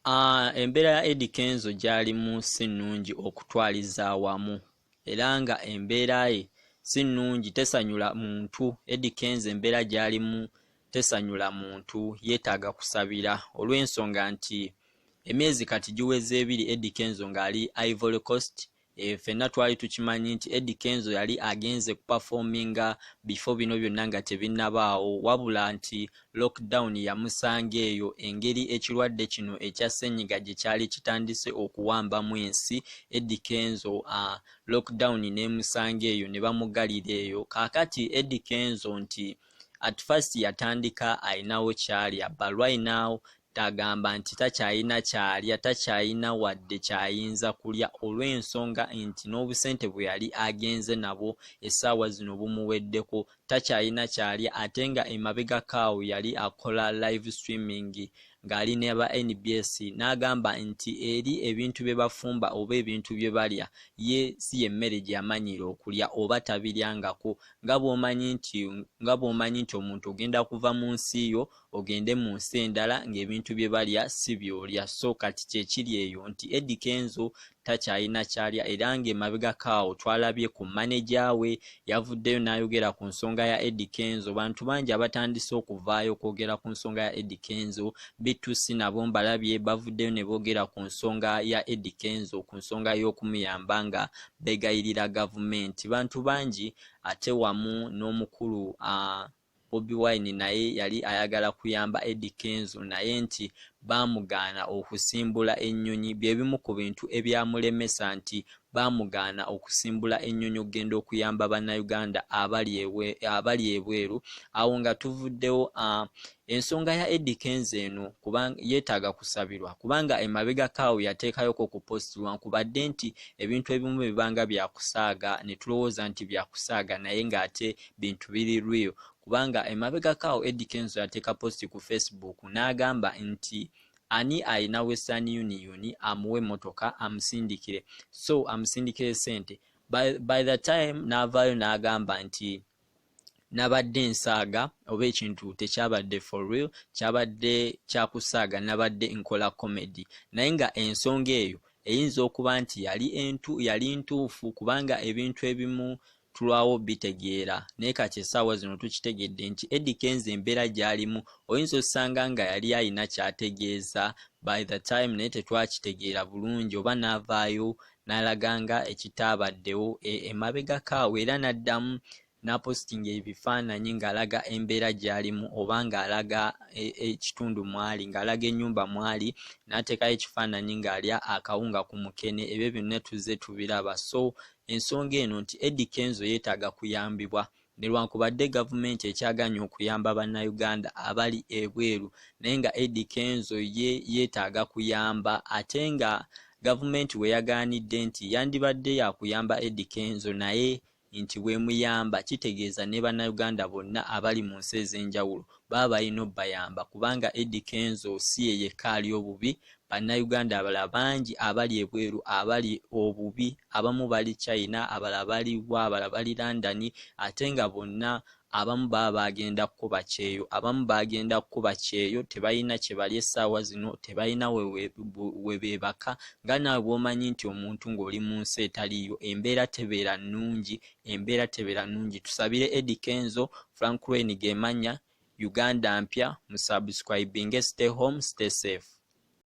Embeera ya Eddy Kenzo gy'alimu si nnungi okutwaliza awamu era nga embeera ye si nnungi tesanyula muntu. Eddy Kenzo embeera gy'alimu tesanyula muntu, yeetaaga kusabira olw'ensonga nti emyezi kati giweze ebiri Eddy Kenzo ng'ali Ivory Coast. Ffenna twali tukimanyi nti Eddy Kenzo yali agenze kupafominga bifo bino byonna nga tebinnabaawo, wabula nti lockdown yamusanga eyo engeri ekirwadde kino ekya ssennyiga gye kyali kitandise okuwambamu ensi. Eddy Kenzo lockdown n'emusanga eyo ne bamuggalira eyo. Kaakati Eddy Kenzo nti at first yatandika alinawo ky'alya, but right now agamba nti takyalina ky'alya, takyalina wadde ky'ayinza kulya olw'ensonga nti n'obusente bwe yali agenze nabwo essaawa zino bumuweddeko, takyalina ky'alya ate nga emabegako awo yali akola live streaming ng'ali ne ba NBS n'agamba nti eri ebintu bye bafumba oba ebintu bye balya ye si y'emmere gye yamanyiira okulya oba tabiryangako, nga bw'omanyi nti omuntu ogenda kuva mu nsi yo ogende mu nsi endala ng'ebintu bye balya si by'olya. So kati kye kiri eyo nti Eddy Kenzo takyalina ky'alya era ng'emabegako awo twalabye ku maneja we yavuddeyo n'ayogera ku nsonga ya Eddy Kenzo. Bantu bangi abatandise okuvaayo okwogera ku nsonga ya Eddy Kenzo. B2C nabo mbalabye bavuddeyo ne boogera ku nsonga ya Eddy Kenzo, ku nsonga y'okumuyamba nga beegayirira gavumenti. Bantu bangi ate wamu n'omukulu Bobi Wine naye yali ayagala kuyamba Eddy Kenzo naye nti baamugaana okusimbula ennyonyi. Bye bimu ku bintu ebyamulemesa nti baamugaana okusimbula ennyonyi okugenda okuyamba Bannayuganda abali ebweru. Awo nga tuvuddewo, ensonga ya Eddy Kenzo eno kubanga yeetaaga kusabirwa, kubanga emabegako awo yateekayoko ku post lwankubadde nti ebintu ebimu bibanga byakusaaga ne tulowooza nti byakusaaga naye ng'ate bintu biri real, kubanga emabegako awo Eddy Kenzo yateeka post ku Facebook n'agamba nti ani ayina Western Union amuwe emmotoka amusindikire, so amusindikire ssente. By the time n'avaayo n'agamba nti nabadde nsaaga oba ekintu tekyabadde for real, kyabadde kyakusaaga, nabadde nkola comedy, naye nga ensonga eyo eyinza okuba nti yali ntuufu, kubanga ebintu ebimu tulwawo bitegeera. Naye kati essaawa zino tukitegedde nti Eddy Kenzo embeera gy'alimu oyinza osanga nga yali alina ky'ategeeza by the time, naye tetwakitegeera bulungi oba n'avaayo n'alaga nga ekitaabaddewo emabegako awo, era n'addamu n'apositinga ebifaananyi ng'alaga embeera gy'alimu oba ng'alaga ekitundu mw'ali, ng'alaga ennyumba mw'ali, n'ateekayo ekifaananyi ng'alya akawunga ku mukene. Ebyo byonna tuzze tubiraba. So ensonga eno nti Eddy Kenzo yeetaaga kuyambibwa, newankubadde gavumenti ekyagaanye okuyamba Bannayuganda abali ebweru, naye nga Eddy Kenzo ye yeetaaga kuyamba, ate nga gavumenti we yagaanidde nti yandibadde yakuyamba Eddy Kenzo, naye nti bw'emuyamba kitegeeza ne Bannayuganda bonna abali mu nsi ez'enjawulo baba balina obbayamba, kubanga Eddy Kenzo si ye yekka ali obubi. Bannayuganda abalala bangi abali ebweru abali obubi, abamu bali China, abalala bali wa, abalala bali London, ate nga bonna abamu baba bagenda kkuba kyeyo, abamu bagenda kkuba kyeyo, tebalina kye balya essaawa zino, tebalina we beebaka. Nga naawe bw'omanyi nti omuntu ng'oli mu nsi etaliiyo, embeera tebeera nnungi, embeera tebeera nnungi. Tusabire Eddy Kenzo. Frank Lane ge mannya, Uganda mpya, musubscribinge. Stay home, stay safe.